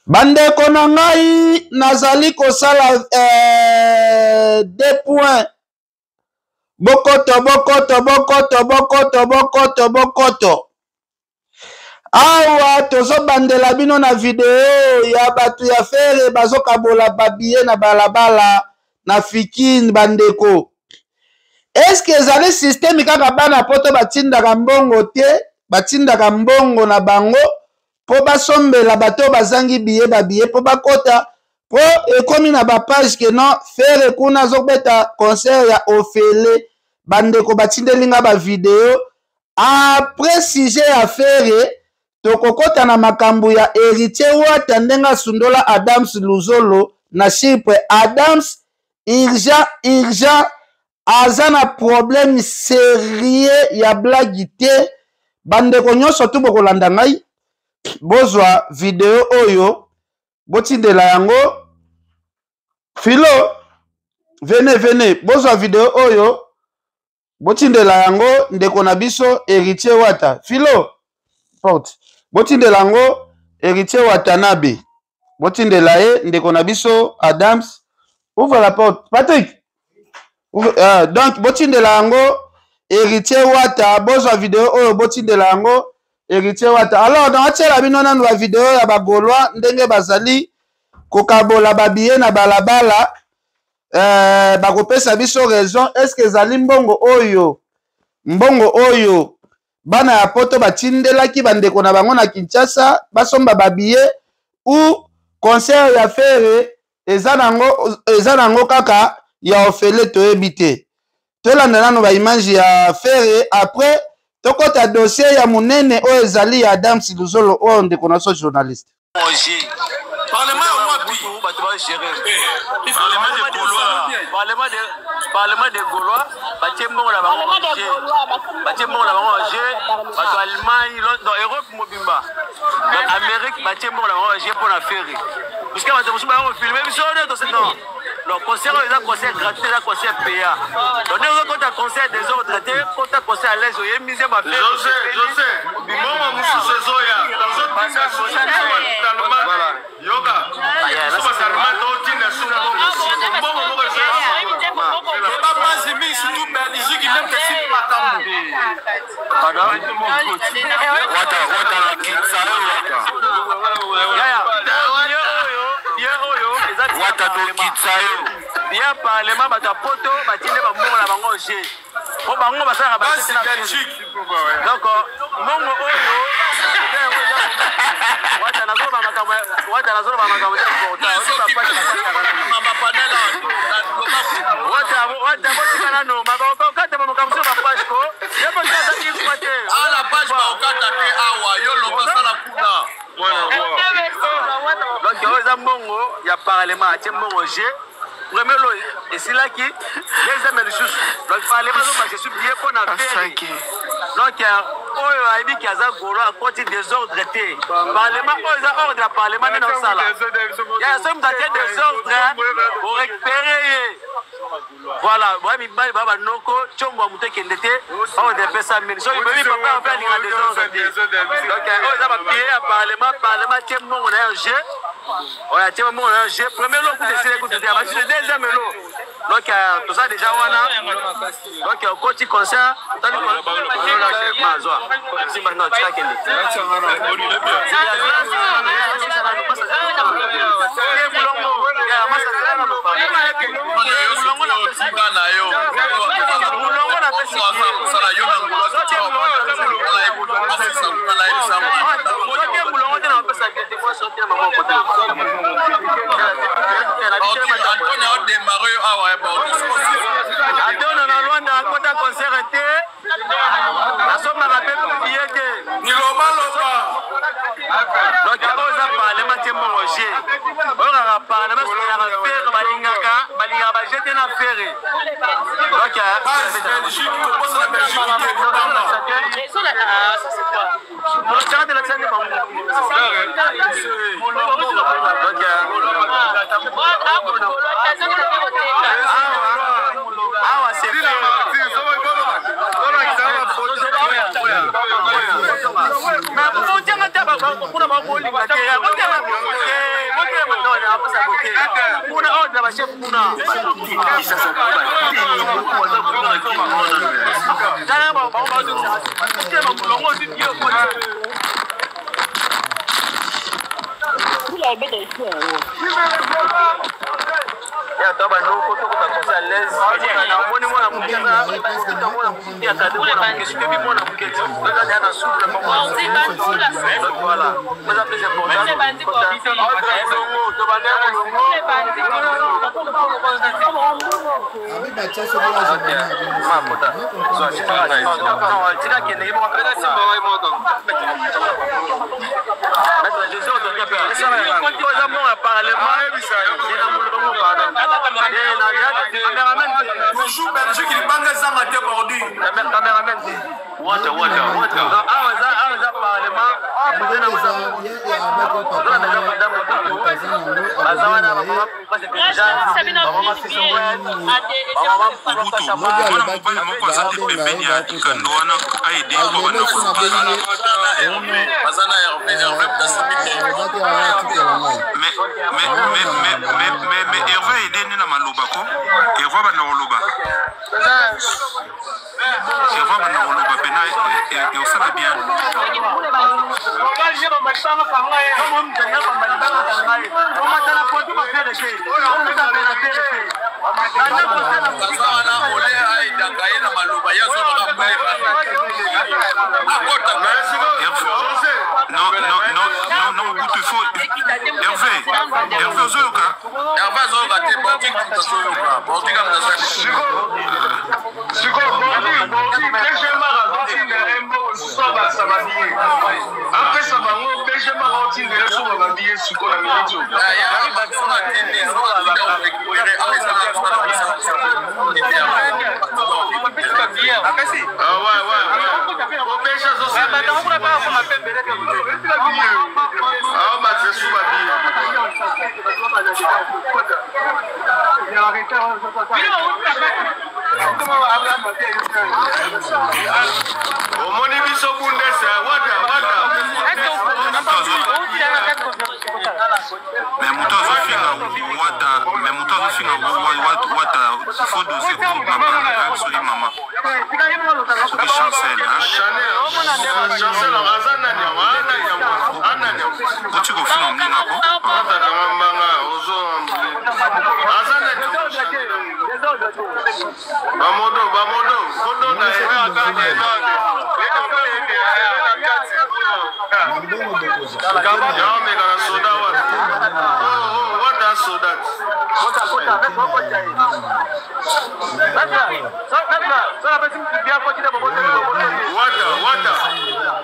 Bandeko na ngai, nazali kosala deux points. Bokoto, bokoto, bokoto, bokoto, bokoto, bokoto. Awa tozobandela bino na video ya bato ya Ferre bazokabola babiye na balabala na Fikin. Bandeko, eske ezali systeme kaka bana poto batindaka mbongo te, batindaka mbongo na bango mpo basombela bato oyo bazangi biye babiye mpo bakota, mpo ekomi na bapage ke non, Ferre kuna azobeta concert ya ofele. Bandeko batindeli nga bavideo. Après sujet ya Ferre, tokokota na makambo ya Héritier Wata ndenge asundola Adams Luzolo na Chypre. Adams urgent urgent aza na problème sérieux ya blague te. Bandeko nyonso tu bokolanda ngai, bozwa video oyo botindela yango filo. Venez, venez, bozwa video oyo botindela yango ndeko na biso Héritier Wata. Filo porte, botindela yango Héritier Watanabe, botindela ye ndeko na biso Adams. Ouvre la porte, Patrick. Ouvre, donc botindela yango Héritier Wata, bozwa video oyo botindela yango Héritier Wata. Alors naotiela bino nanu ba video ya ba Gaulois ndenge bazali kokabola ba billet na balabala. Bakopesa biso raison. Est-ce que ezali mbongo oyo bana ya poto batindelaki bandeko na bango na Kinshasa basomba ba billet, ou concert ya Ferre eza nango kaka ya ofele? Toyebi te. Tolanda nano ba image ya Ferre, après tokota dossier ya monene oyo ezali ya Adams Luzolo oyo ndeko na so journaliste. Parlement ya wapi? Bato bagérer parlement de Gaulois, parlement de Gaulois batie mbongo na bango, batie mbongo na bango jeu. Bato Allemagne, donc Europe mobimba, donc Amérique, batie mbongo na bango jeu mpo na Ferre, puisque bato mosusu baya kofilme biso nde tose. Non, donc concert oyo eza concert gratuit, eza concert payant. Donc ndenge ozokota concert désordre te, kota concert à l'aise, oyembi nzembo. José, José, mbongo mosusu ezoya, tozotinda susu biso. Yoka, biso batalema totinda su mbongo moko ezoya. Bamasi mingi, surtout Belgique, même kesi makambo. Wata, Wata na kitsa yo, Wata. Wata, tokitsa yo. Ya parlement, bato ya poto batinde bambongo na bango jeu po bango basalaka. Basi Belgique. Donc mbongo oyo, Wata, nazoloba makambo. Wata, nazoloba makambo eza important. Wata, Wata, botika nano okata makambo so bapage ko yepo azaki kwa te. Ala page baokata te awa, yo loba, sala kuna. Donc oyo eza mbongo ya parlement, atie mbongo jeu. Premier lot esilaki, deuxième lisusu. Donc parlement azobakisa su billet mpo na Ferre. Donc oyo ayebiki aza Gaulois, akoti désordre te. Parlement oyo eza ordre ya parlement nde naosala ya soki moto atie désordre, orécupéré ye. Voilà, boya mibali baya banoko tiombo ya moto ekende te. Ordre epesa mini soki boyebi papa mpe alinga désordre te. Donc oyo eza babillet ya parlement. Parlement atie mbongo na ye jeu, oyo atie mbongo na ye jeu. Premier lot kuta esili kutu te, abakisi deuxième lot. Donc toza déjà wana. Donc okoti concert, otali mazwa simba no tika kende. Tika na yo kosala yo na Mulongo te na bapesa te. Antoni aodémarre yo awa. Adono na Lwanda akota concert te, asombaka mpe billet te. Nilobaloba. Donc oyo eza parlement te, mbongo jeu oyo kaka parlement sokelaka Ferre. Balingaka baje te na Ferre. Donc Base Belgique, tokosala Belgique te libanda. Molakisaka te, lakisa nde bango. Donc awa c'est mais botianga te kuna bakolinga te. Bachef kuna. Tala bango bazokisa molongo ozwi bio. Ya to bandoko tokota conseil à l'aise. Namoni mwana moke, mwana moke ya kade, mwana moke soki mwana moke eza na souple. Voilà, eza plus important. Tika kende. Eza mbongo ya parlement. Bonjour Belgique, libanga ezanga te, bordi. Cameraman te. Wata wata wata. Awa eza parlement. Baza wana bamama. Obutu mwana mobali moko aza te pembeni ya likando wana aide po bana. Mais Herve aide nde na maloba ko Herve banda koloba, Herve banda koloba mpena eosala bien. Non, non, non, non, non, Mobutu, il faut. Hervé, Hervé ozoyoka. Hervé azoyoka te, Bordik azoyoka. Bordik azoyoka. Sikoyo Bordi, DG Mara azotindela ye mbongo lisusu abakisa babillet, apesa bango. DG Mara otindela so babillet sikoyo na miniti oyo. Ah ouais. OBG azosala aobakisa su babillet. Omoni biso bundesa wata wata. Mais moto azofinga wata, mais moto azofinga wata, faut doser ko papa, soki mama, soki Chancel. Chancel aza nani yango? Nani yango? Anani yango? Oti kofinga moninga ko. Atakanga mbanga ozo aza nani? Bamodo bamodo kodo na ye. Yaomeka na soda wata wata soda. Wata wata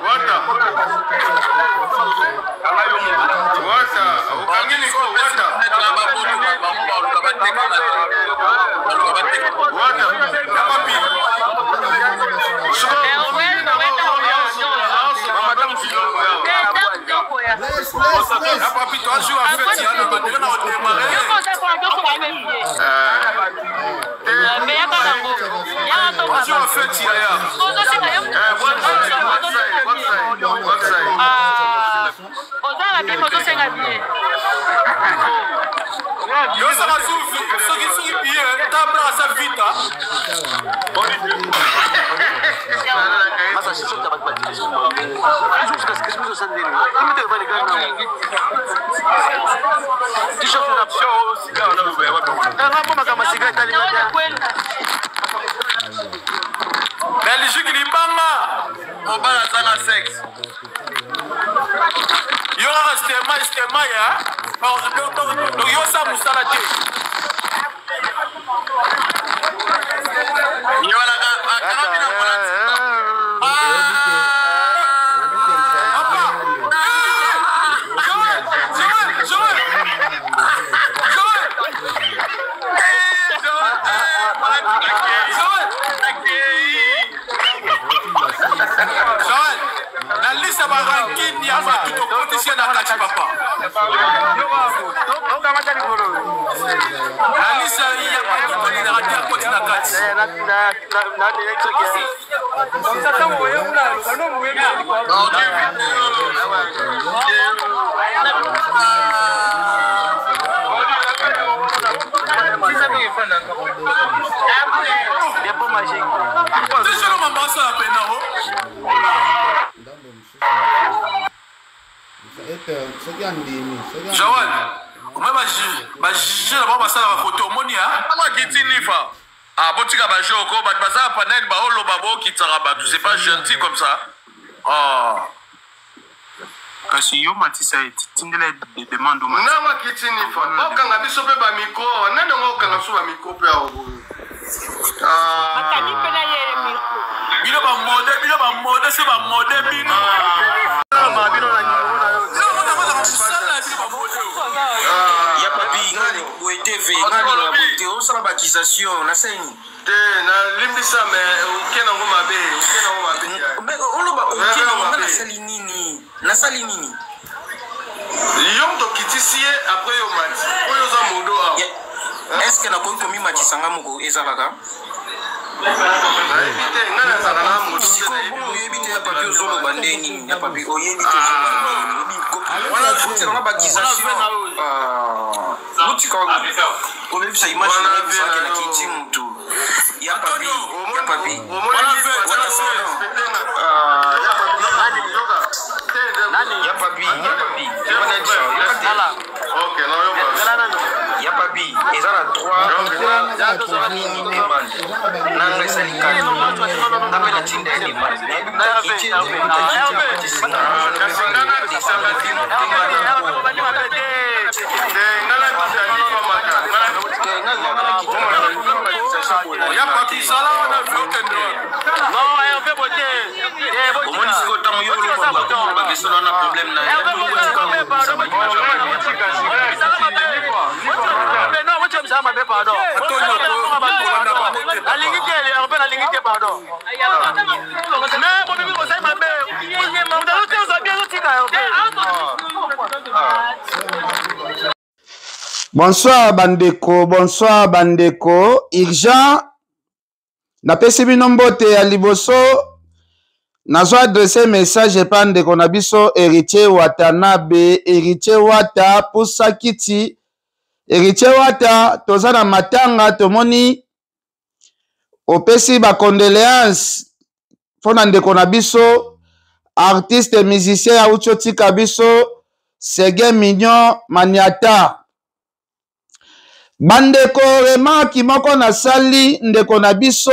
wata wata, okangi niko wata wata. Papi. Papi, toi, joue à fête, il y a le on a démarré. On joue à fête, il y a. Yo, ça va soki soki billet table asa vite. Belgique libanga. Mobali azanga sexe. Yo kaka stema stema ya donc yo osala mosala te. Ye wana akangami na mwana nzela. Papa Joël, Joël, Joël, Joël, Joël, na liste ya barankine ya bato tokotisi ye na kati, papa. Na liste ya bato tolingaka te, akoti na kati. Asala mpe nango. Joel, omoni bajuge na bango basala bafoto omoni akiti nifa. Ah, botika ba jeu ko bato baza panel baoloba bokitaka bato, c'est pas gentil comme ça. Oh. Kasi yo matisa ye, tindela ye demande. Nango akiti nifa, okanga biso mpe bamicro. Nani yango okanga biso bamicro mpe awa boye? Bakangi mpe na ye micro. Bino bamode, bino bamode, se bamode bino. Mosala bino bamode. Ya papi, boye tv te, osala baaccusation na seni. Te, nalimbisa, me oke nango mabe, oke nango mabe. Oloba oke nango, nga nasali nini? Nasali nini? Yo moto okitisi ye, après yo mati oyo oza modo awa. Est ce que nakoki komimatisa nga moko? Ezalaka? Nayebi te, ngai nazala na moto. Sikoyo bongo oyebi te, ya papi, ozoloba nde nini? Ya papi, oyebi te, otelanga baaccusation, botika kobebisa image. Nayebisaki na kiti mutu ya papi, ya papi. Ya papi, ya papi, ya papi, eza na 3 nini demande nanga, esali 4, nga mpe natinda ye demande. Nayebi kiti. Ya papi, sala wana, okende wana. Omoni sikoyo, ntango yo oloba bakesolo wana, problème na ye. Mabe, pardon, nalingi te, Herve, nalingi te, pardon. Mais bobibi kosali mabe, moto azotia bien, azotika Herve. Bonsoir bandeko, bonsoir bandeko. Urgent, napesi bino mbote ya liboso. Nazo adresse message epa ndeko na biso Héritier Watanabe. Héritier Wata, pusa kiti. Héritier Wata, toza na matanga, tomoni opesi bacondoléance mpo na ndeko na biso artiste musicien auti otika biso, Seguin Mignon Maniata. Bandeko, remarque moko nasali: ndeko na biso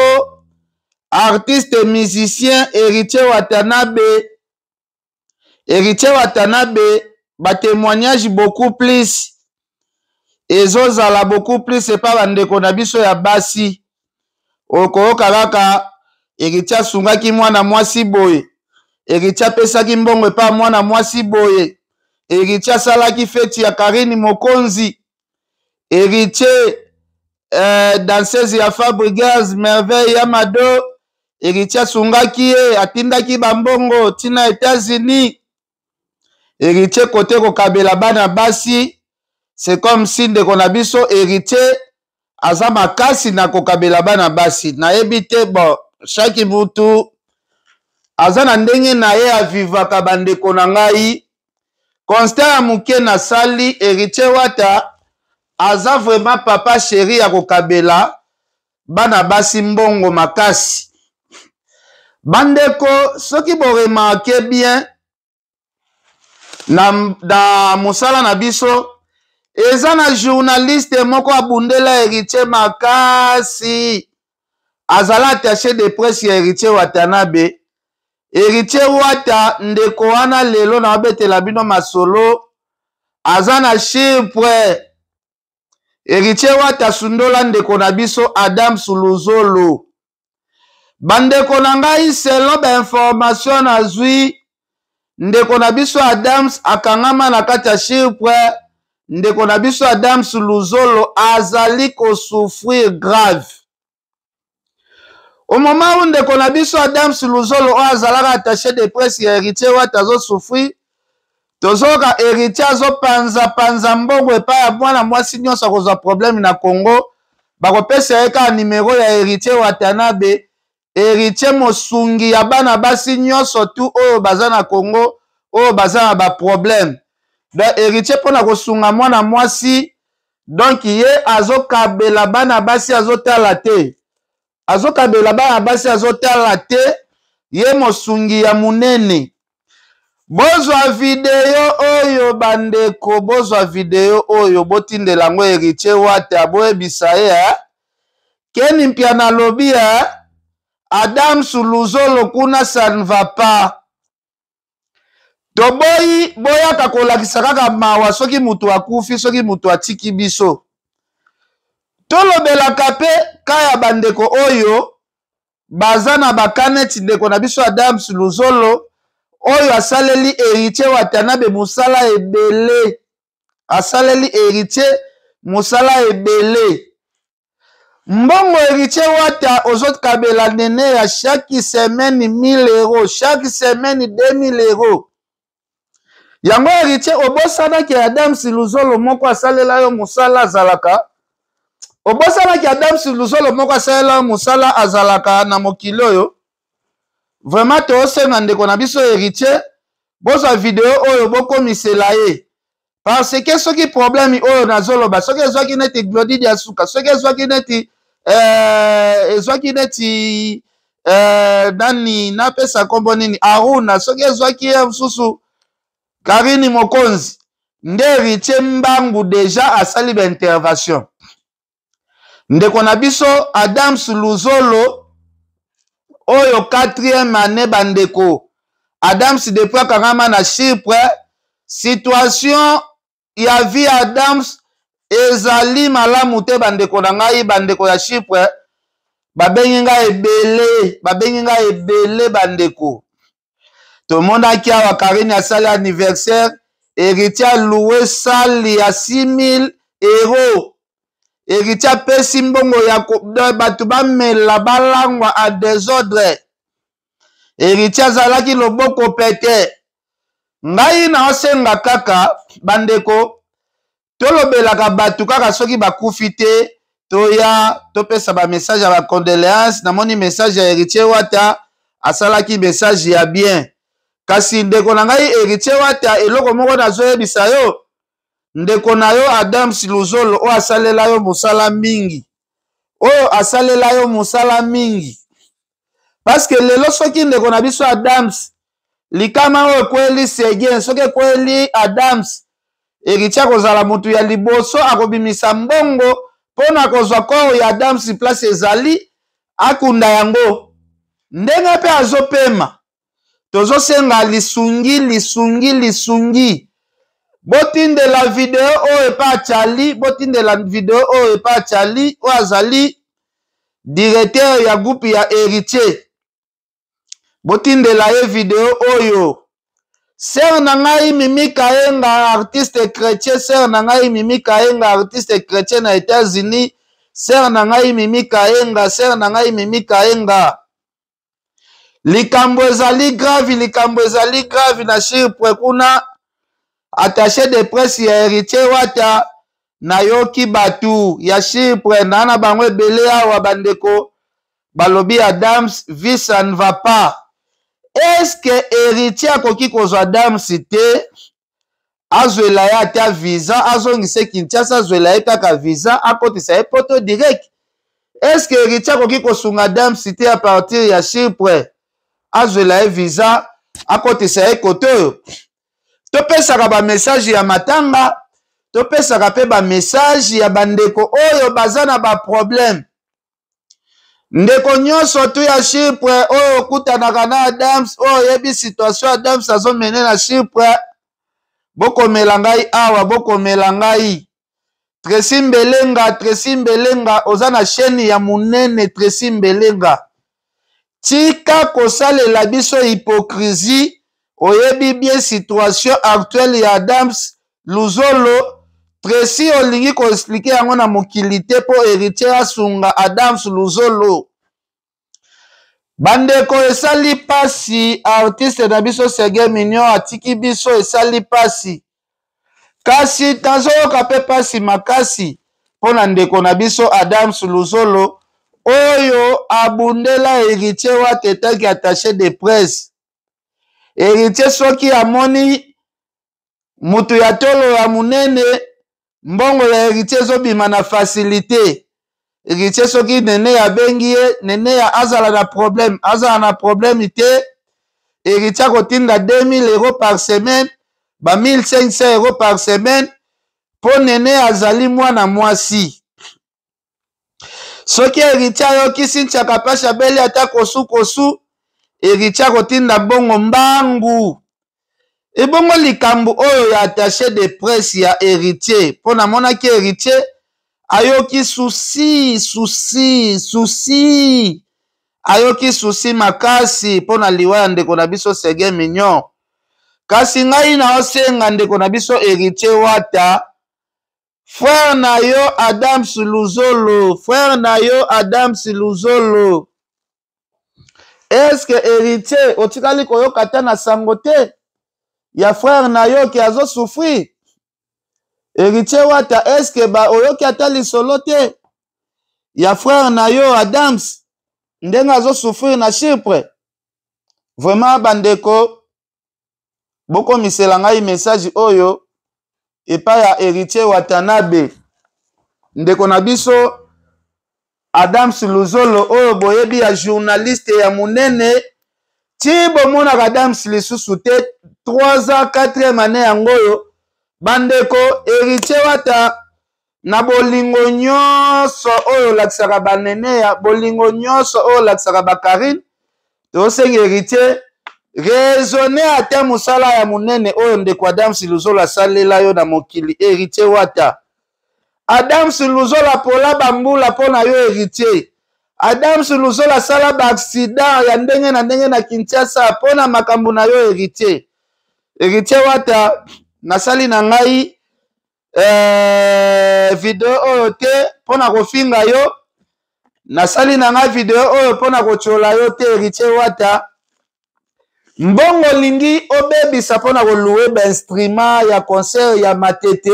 artiste musicien Héritier Watanabe, Héritier Watanabe, batémoignage beaucoup plus ezozala, beaucoup plus epa bandeko na biso ya basi. Okoyoka kaka Héritier asungaki mwana mwasi boye, Héritier apesaki mbongo epa mwana mwasi boye, Héritier asalaki feti ya Karine Mokonzi, Héritier danseuse ya Fabregas, Merveille ya Mado, Héritier asungaki ye, atindaki bambongo ntina États-Unis. Héritier kote kokabela bana basi, c'est comme si ndeko na biso Héritier aza makasi na kokabela bana basi. Nayebi te, bon, chaque mutu aza na ndenge na ye avivaka. Bandeko na ngai, constat ya moke nasali: Héritier Wata aza vraiment papa chéri ya kokabela bana basi mbongo makasi. Bandeko, soki boremarquer bien na mosala na biso, eza na journaliste moko abundela Héritier makasi, azala attaché de presse ya Héritier Watanabe, Héritier Wata. Ndeko wana, lelo na babetela bino masolo, aza na Chypre. Héritier Wata sundola ndeko na biso Adam Suluzolo. Bandeko na ngai, selon bainformation nazwi, ndeko na biso Adams akangama na kati ya Chypre. Ndeko na biso Adams Luzolo azali kosouffrir grave. Au moment où ndeko na biso Adams Luzolo, oyo azalaka attaché de presse ya Héritier Wata, azosouffrir, tozoyoka Héritier azopanzapanza mbongo epai ya mwana mwasi nyonso akozwa problème na Congo, bakopesa ye kaka nimero ya Héritier Watanabe. Héritier mosungi ya bana basi nyonso tu oyo baza na Congo, oyo baza na baproblème. Donc Héritier, mpona kosunga mwana mwasi, donc ye azokabela bana basi, azotala te, azokabela bana basi, azotala te. ye mosungi ya monene. Bozwa video oyo bandeko, bozwa video oyo botindela yango Heritier Wata, boyebisa ye eh? Ken Mpiana alobi eh? Adams Luzolo kuna ça ne va pas. Toboyi boyaka kolakisa kaka mawa soki moto akufi, soki moto atiki biso. Tolobelaka pe ka ya bandeko oyo baza na baka neti ndeko na biso Adams Luzolo oyo asaleli Heritier Watanabe mosala ebele, asaleli Heritier mosala ebele. Mbongo Heritier Wata ozokabela Nene ya chaque semaine 1000 euros, chaque semaine 2000 euros. Yango Heritier obosanaki Adams Luzolo moko asalela yo mosala azalaka, obosanaki Adams Luzolo moko asalela yo mosala azalaka na mokili oyo. Vraiment tosenga ndeko na biso Heritier bozwa video oyo bokomisela ye, parce que soki problème oyo nazoloba soki ezwaki neti Glody Diasuka, soki ezwaki neti ezwaki neti nani napesa kombo nini Aruna, soki ezwaki ye mosusu Karine Mokonzi, nde Heritier Mbangu deja asali ba intervention. Ndeko na biso Adams Luzolo oyo 4e année bandeko, Adams depuis akangama na Chypre, situation ya vie Adams ezali malamu te bandeko na ngai, bandeko ya Chypre babengi ngai ebele, babengi ngai ebele bandeko. Tomonaki awa Karine asali anniversaire, Héritier aloue salle ya 6000 euros. Héritier apesi mbongo ya bato bamela balangwa a désordre. Héritier azalaki loboko pete. Ngai naosenga kaka bandeko tolobelaka bato kaka soki bakufi te, toya topesa ba message ya ba condoléances. Namoni message ya Héritier Wata, asalaki message ya bien. Kasi ndeko na ngai Héritier Wata, eloko moko nazoyebisa yo, ndeko na yo Adams Luzolo oyo asalela yo mosala mingi, oyo asalela yo mosala mingi, parce que lelo soki ndeko na biso Adams likama oyo ekweli Seguin, soki ekweli Adams, Héritier akozala motu ya liboso akobimisa mbongo mpo na kozwa corps ya Adams place ezali, akunda yango ndenge mpe azopema. Tozosenga lisungi, lisungi, lisungi. Botindela video oyo epa Charlie, botindela video oyo epa Charlie oyo azali directeur ya groupe ya Héritier. Botindela ye video oyo. Sœur na ngai Mimi Kaenga, artiste chrétien, sœur na ngai Mimi Kaenga, artiste chrétien na États-Unis, sœur na ngai Mimi Kaenga, sœur na ngai Mimi Kaenga. Likambo ezali grave, likambo ezali grave na Chypre kuna, attaché de presse ya Héritier Wata, nayoki batu ya Chypre na na bango ebele awa bandeko balobi Adams vie ça ne va pas. Est-ce que Héritier akoki kozwa Adams te, azwela ye ata visa, azongise Kinshasa, azwela ye kaka visa, akotisa ye poto direct? Est-ce que Héritier akoki kosunga Adams te à partir ya Chypre, azwela ye visa, akotisa ye kote oyo? Topesaka ba message ya matanga, topesaka pe ba message ya bandeko oyo baza na ba problème. Ndeko nyonso tu ya Chypre oyo okutanaka na Adams, oyo oyebi situation Adams azomene na Chypre, bokomela ngai awa, bokomela ngai. Tracy Mbelenga, Tracy Mbelenga, oza na chaîne ya monene Tracy Mbelenga. Tika kosalela biso hypocrisie, oyebi bien situation actuelle ya Adams Luzolo. Tracy olingi ko expliquer yango na mokili te po Héritier asunga Adams Luzolo. Bandeko esali pasi, artiste na biso Seguin Mignon atiki biso, esali pasi. Kasi nazoyoka pe pasi makasi mpo na ndeko na biso Adams Luzolo oyo abundela Héritier Wata etaki attaché de presse. Héritier soki amoni mutu ya tolo ya munene, mbongo ya Héritier ezobima na facilité. Héritier soki Neneya abengi ye, Neneya azala na problème, azala na problème te. Héritier akotinda 2000 euros par semaine, ba 1500 euros par semaine mpo Neneya azali mwana mwasi. Soki Héritier ayoki Cynthia Kapash abeli ata kosu kosu, Héritier akotinda mbongo mbangu. Ebongo likambo oyo ya attaché de presse ya Héritier, mpo namonaki Héritier ayoki souci souci souci, ayoki souci makasi mpo na liwa ya ndeko na biso Seguin Mignon. Kasi ngai naosenga ndeko na biso Héritier Wata, frère na yo Adams Luzolo, frère na yo Adams Luzolo, eske Héritier otikali koyoka ata na sango te ya frère na yo ke azo souffrir? Héritier Wata, eske ba oyoki ata lisolo te ya frère na yo Adams ndenge azo souffrir na Chypre? Vraiment bandeko, bokomisela ngai message oyo epai ya Héritier Watanabe, ndeko na biso Adams Luzolo oyo boyebi ya journaliste ya monene. Ti bomonaka Adams lisusu te 3 ans 4e année yango oyo. Bandeko, Héritier Wata, na bolingo nyonso oyo olakisaka baneneya, bolingo nyonso oyo olakisaka bakarine, tosenga Héritier raisonne ata mosala ya monene oyo ndeko Adams Luzolo asalela yo na mokili. Héritier Wata, Adams Luzolo apola bambula mpo na yo. Héritier, Adams Luzolo asala baaccident ya ndenge na ndenge na Kinshasa mpo na makambo na yo. Héritier, Héritier Wata, nasali na ngai video oyo te mpo na kofinga yo, nasali na ngai video oyo mpo na kotyola yo te. Héritier Wata, mbongo olingi obebisa mpo na koluwe bainstrument ya concert ya Matete,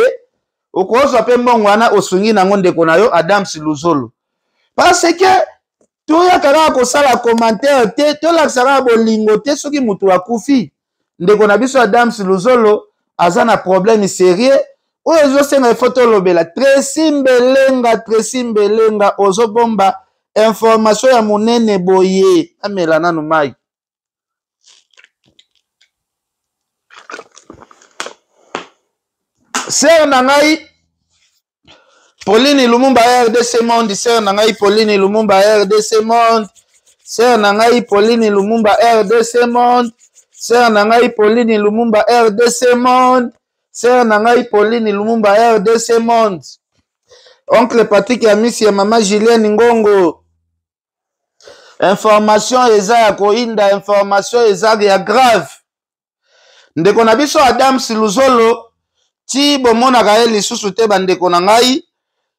okozwa mpe mbongo wana osungi nango ndeko na yo Adams Luzolo, parce que toyaka kaka kosala commentaire te, tolakisa kaka bolingo te. Soki moto akufi, ndeko na biso Adams Luzolo aza na problème sérieux oyo ezosenga ifo tolobela. Tracy Mbelenga, Tracy Mbelenga, ozobomba information ya monene boye. Amela nanu mai. Sere na ngai Pauline Lumumba RDC Monde, sere na ngai Pauline Lumumba RDC Monde, sere na ngai Pauline Lumumba RDC Monde, sere na ngai Pauline Lumumba RDC Monde, sere na ngai Pauline Lumumba RDC Monde, oncle Patrick Amisi ya mama Julienne Ngongo, information eza ya koinda, information eza ya grave. Ndeko na biso Adams Luzolo, ti bomonaka ye lisusu te, bandeko na ngai,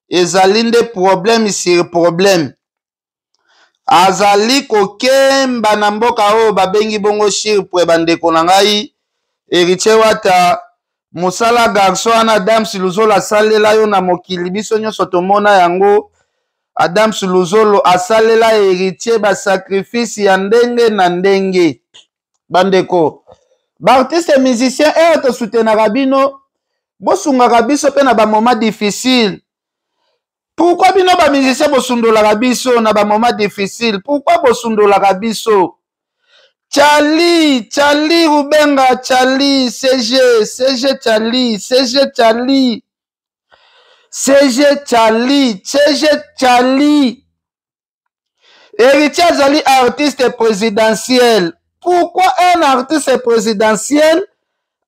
ezali nde problème sur problème. Azali kokemba na mboka oyo babengi bongo Chypre. Bandeko na ngai, Héritier Wata, mosala garçon wana Adams Luzolo asalela yo na mokili, biso nyonso tomona yango. Adams Luzolo asalela Héritier basacrifice ya ndenge na ndenge. Bandeko baartiste musicien, ere tosutenaka bino, bosungaka biso mpe na bamoment difficile. Pourquoi bino bamusicien bosundolaka biso na bamoment difficile? Pourquoi bosundolaka biso? Charlie, Charlie Rubenga, Charlie CG, CG Charlie, CG Charlie, CG Charlie, CG Charlie. Héritier azali artiste présidentiel. Pourquoi un artiste présidentiel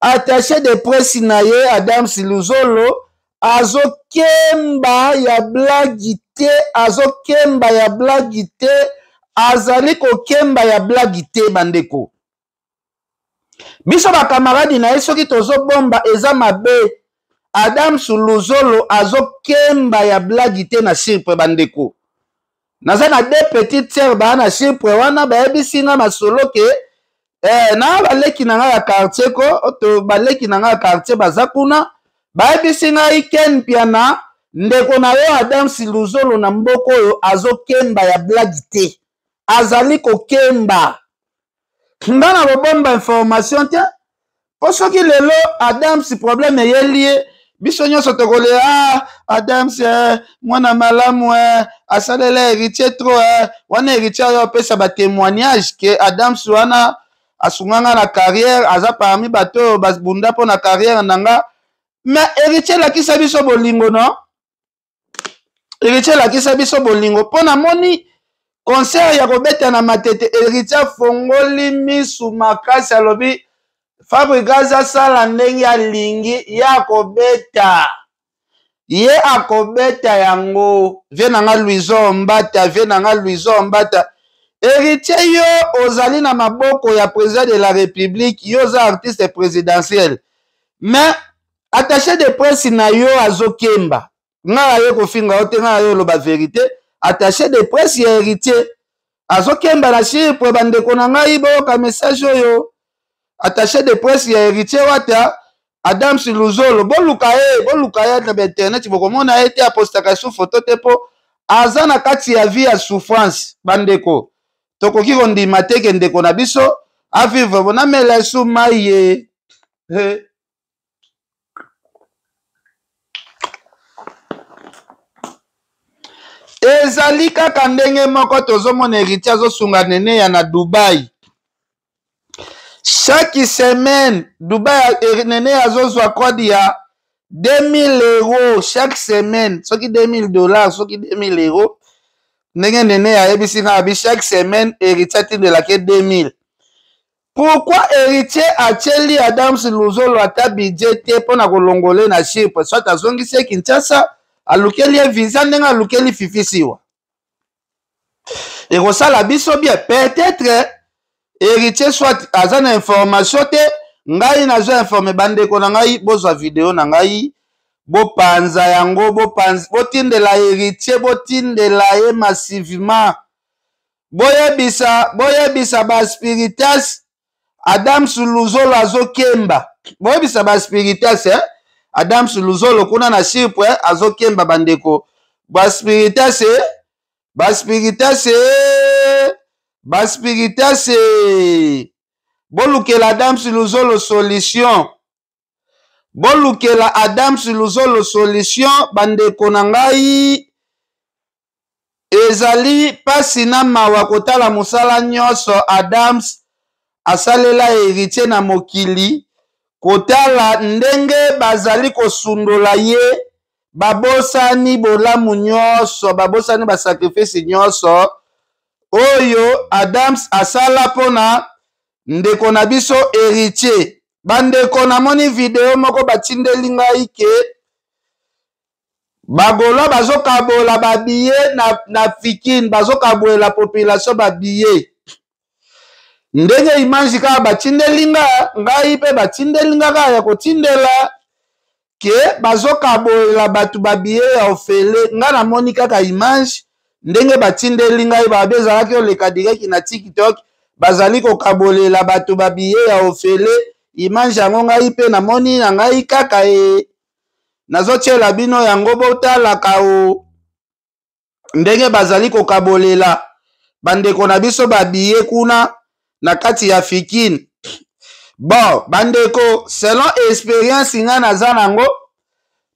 attaché de presse na ye Adams Luzolo azokemba ya blagi te, azokemba ya blagi te, azali kokemba ya blagi te? Bandeko, biso bakamaradi na ye, soki tozobomba eza mabe. Adams Luzolo azokemba ya blagi te na Chypre. Bandeko, naza na deux petites sœurs baa na Chypre wana, bayebisi nga masolo ke na baleki na ngai ya quartier ko to baleki na ngai ya quartier baza kuna, bayebisi ngai: Ken Piana, ndeko na yo Adams Luzolo na mboka oyo azokemba ya blagi te, azali kokemba. Nga na kobomba information te, mpo soki lelo Adams problème eyeli ye, Biso nyonso tokolela, ah, Adams mwana malamu asalela Héritier trop wana Héritier ayo apesa batémoignage ke Adams wana asunga nga na carrière, aza parmi bato oyo babunda mpo na carrière na nga. Mais Héritier, elakisa biso bolingo, no? Héritier, elakisa biso bolingo, mpo namoni concert ya kobeta na Matete, Héritier afongoli misu makasi, alobi Fabregas asala ndenge alingi, ye akobeta, ye akobeta yango. Vieux na nga Luison Mbata, vieux na nga Luison Mbata. Héritier, yo ozali na maboko ya président de la République, yo oza artiste présidentiel, mais attaché de presse na yo azokemba. Ngai aye kofinga yo te, ngai aye oloba vérité. Attaché de presse ya Héritier azokemba na Chypre. Bandeko na ngai, boyoka message oyo. Attaché de presse ya Héritier Wata, Adams Luzolo, boluka ye, boluka ye na bainternet, bokomona ye te, apostaka su foto te, mpo aza na kati ya vie ya souffrance. Bandeko, tokoki kondima te ke ndeko na biso avivre bonamela esu mai ye he. Ezali kaka ndenge moko tozomona Héritier azosunga Nene ya na Dubai chaque semaine. Dubai, Nene azozwa code ya 2000 € chaque semaine, soki 2000 $, soki 2000 €. Ndenge Nene ayebisi nga, abi chaque semaine Héritier atindelaki 2000. Pourquoi Héritier atieli Adams Luzolo ata budget te mpo na kolongola na Chypre, soit azongisi ye Kinshasa, alukeli ye visa ndenge alukeli Fifi Siwa? Ekosala biso bien. Peut-être Héritier soit aza na information te, ngai nazwa informe. Bandeko na ngai, bozwa video na ngai, bopanza yango, bopanza, botindela Héritier, botindela ye massivement. Boyebisa, boyebisa baspiritas, Adams Luzolo azokemba. Boyebisa baspiritas, eh? Adams Luzolo kuna na Chypre, eh? Azokemba. Bandeko baspiritas, eh? Baspiritas, eh? Baspiritas, eh? Bolukela Adams Luzolo solution, bolukela Adams Luzolo solution. Bandeko na ngai, ezali mpasi na mawa kotala mosala nyonso Adams asalela Héritier na mokili, kotala ndenge bazali kosundola ye. Babosani bolamu nyonso, babosani basacrifice nyonso oyo Adams asala mpona ndeko na biso Héritier. Bandeko, namoni video moko batindeli ngai ke bagaulois bazokabola babillet na Fikine, bazokabolela population babillet. Ndenge image kaka batindeli nga, ngai mpe batindeli nga kaka ya kotindela ke bazokabolela bato babillet ya ofele. Nga namoni kaka image ndenge batindeli ngai, babi ezalaki oleka direct na TikTok, bazali kokabolela bato babillet ya ofele. Image yango ngai mpe namoni na ngai kaka e nazotiela bino yango, botalaka o ndenge bazali kokabolela bandeko na biso babillet kuna na kati ya Fikine. Bon, bandeko, selon expérience ngai naza nango,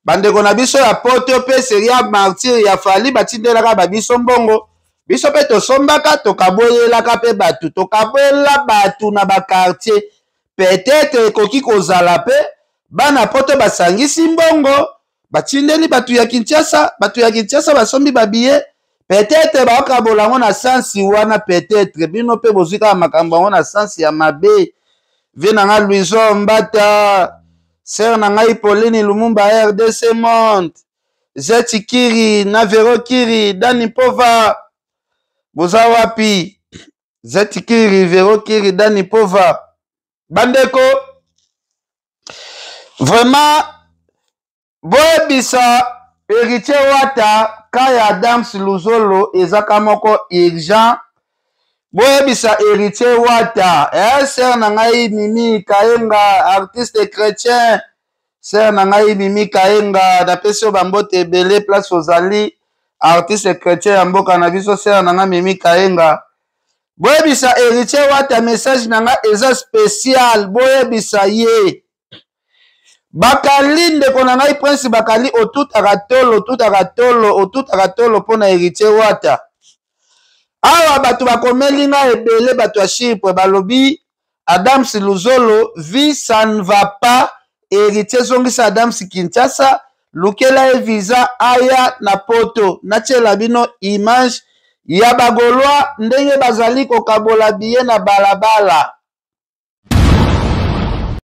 bandeko na biso ya poto mpe série ya Martyr ya Fally, batindelaka babiso mbongo, biso mpe tosombaka, tokaboyelaka mpe bato, tokaboyela bato na baquartier. Peut-être ekoki kozala mpe bana poto basangisi mbongo, batindeli bato ya Kinshasa, bato ya Kinshasa basombi babillet. Peut-être baokabola yango na sansi wana. Peut-être bino mpe bozwi kaka makambo yango na sansi ya mabe. Vieux na nga Luison Mbata, sœur na ngai Pauline Lumumba, RDC Monde, Zeti Kiri na Vero Kiri, Dani Pova, boza wapi? Zeti Kiri, Vero Kiri, Dani Pova, bandeko, vraiment boyebisa Héritier Wata kaya Adams Luzolo ezaka moko urgent. Boyebisa Héritier Wata, sœur na ngai Mimi Kayenga, artiste chrétien, sœur na ngai Mimi Kayenga, napesi yo bambote ebele place ozali, artiste chrétien ya mboka na biso. Sœur na ngai Mimi Kayenga, boyebisa Héritier Wata, message na ngai eza spécial. Boyebisa ye. Bakali, ndeko na ngai Prince Bakali, otutaka tolo, otutaka tolo, otutaka tolo mpo na Héritier Wata. Awa bato bakomeli ngai ebele, bato ya Chypre balobi Adams Luzolo, vie ça ne va pas, Héritier zongisa Adams Kinshasa, lukela ye visa aya na poto. Natiela bino image ya bagolois ndenge bazali kokabola biye na balabala.